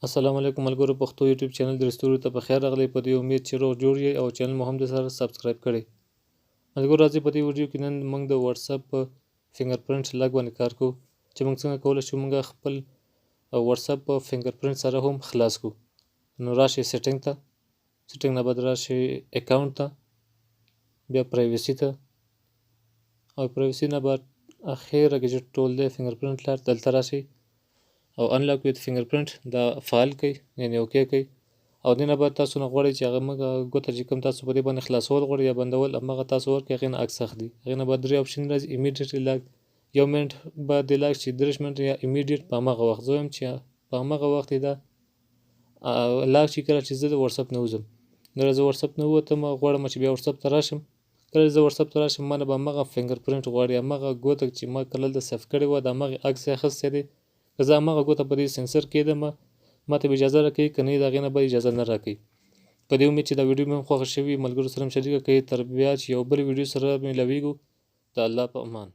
السلام علیکم ملګرو، پښتو یوټیوب چینل درستوري ته په خیر راغلی. په دې امید چې روغ جوړ یئ او چینل مو هم د سره سبسکرایب کړئ. ملګرو، راځئ په دې ویډیو کې نن موږ د واتساپ په فینګر پرنټ لاک باندې کار کوو چې موږ څنګه کولی شو موږ خپل واتساپ په فینګر پرنټ سره هم خلاص کړو. نو راشئ سیټینګ ته، سیټینګ نه بعد راشئ اکاونټ ته، بیا پرایویسي ته، او پرایویسي نه بعد اخیره کې چې ټول دی فینګر پرنټ لاک، دلته راشئ او انلاک ویت فینګر پرنټ دا فعال کړئ، یعنی اوکی کړئ. او دې نه بعد تاسو نه غواړئ چې هغه موږ ګوته چې کوم تاسو په دې باندې خلاصول غواړئ یا بندول، هماغه تاسو ورکړئ، هغې نه عکس اخلي. هغې نه بعد درې اپشن راځي: ایمیډیټلی لاک، یو منټ بعد دې لاک شي، 30 منټ، یا ایمیډیټ په هماغه وخت. زه وایم چې په هماغه وخت یې دا لاک شي کله چې زه د واتساپ نه وځم. نو زه واتساپ نه ووتم، غواړم چې بیا واتساپ ته راشم. کله چې زه واتساپ ته راشم، ما نه به هماغه فینګر پرنټ غواړي، هماغه ګوته چې ما کله دلته سیف کړې وه، د هماغې عکس یې اخیستی دی. که زه هماغه ګوته په دې سنسر کېدم، ما ته به اجازه راکوي، که نه د هغې نه به اجازه نه راکوي. په دې امید چې دا ویډیو مې هم خوښه شوي، ملګرو سره هم شریکه کړئ. تر بیا چې یو بل ویډیو سره میلاویږو، د الله په امان.